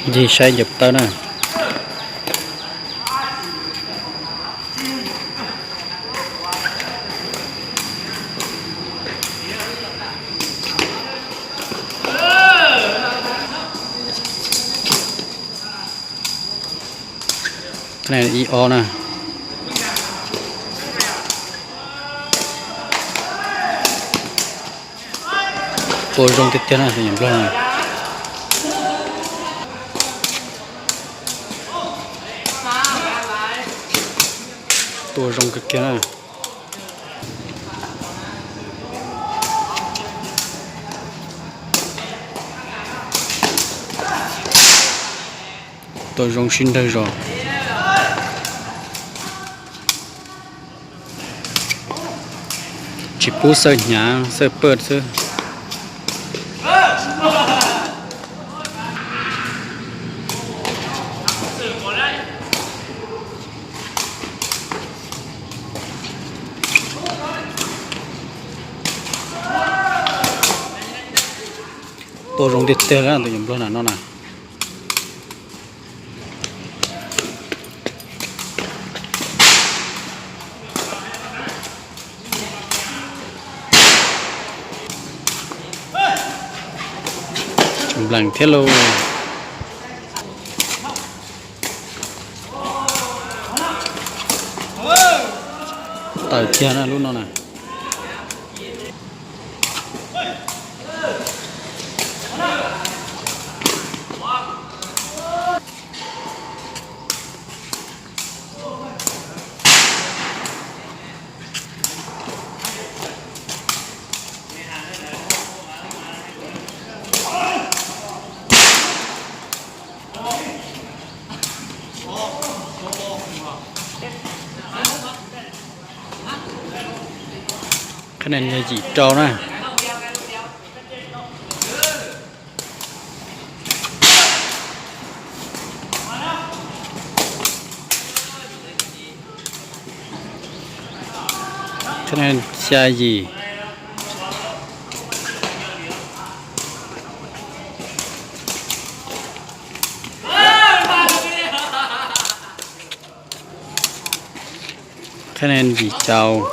Yig saib ncaws tawb na. Ib ob na. Tua zoo tiag tiag na tus Nplog na. Tua zoo kawg kiag na. Tua zoo sib nrawg zos. Tsis pub xawj hnyav xawj pawj xwb. Tua zoo tiag tiag na tus Nplog na no na. Nplees thiab lauj. Tawm kiag na lub no na. Khab nen yog yim rau na. Khab nen xya yim. Khab nen yim caum.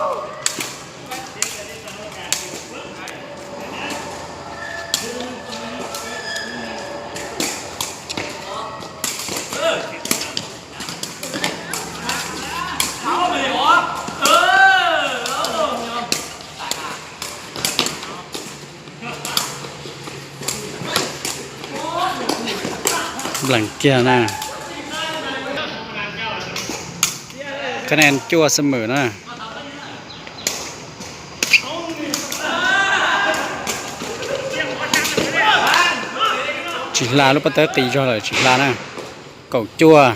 Nplees kiag na. Khab nen cuaj xab mem na. Tsis hla, lub pob tawb qis zog lawm tsis hla na. Kaum cuaj.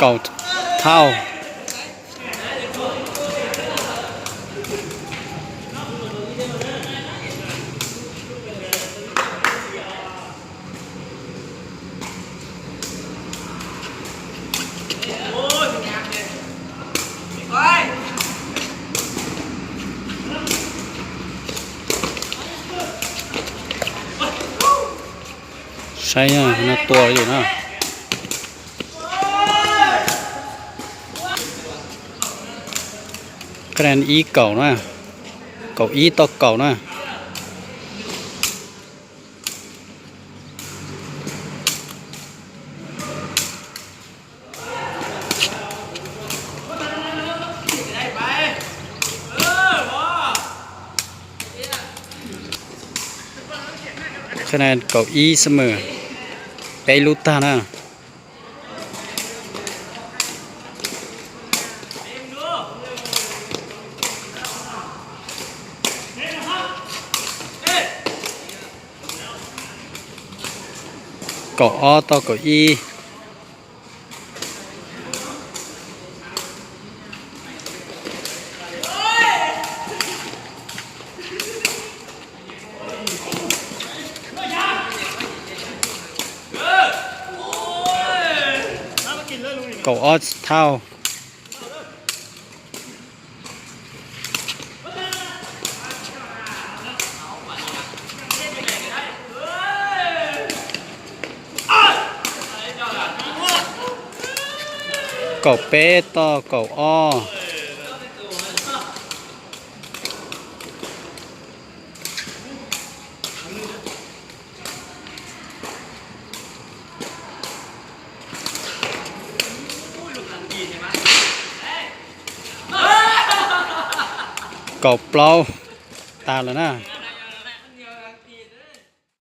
Kaum thauj. Saib no tua li na. Khab nen ib kaum na, kaum ib tau kaum na. Khab nen kaum ib xab mem, peb lub tag na. Kaum ob tau kaum ib. Kaum ob thauj. Kaum peb toj kaum ob. Kaum plaub tas lawm na.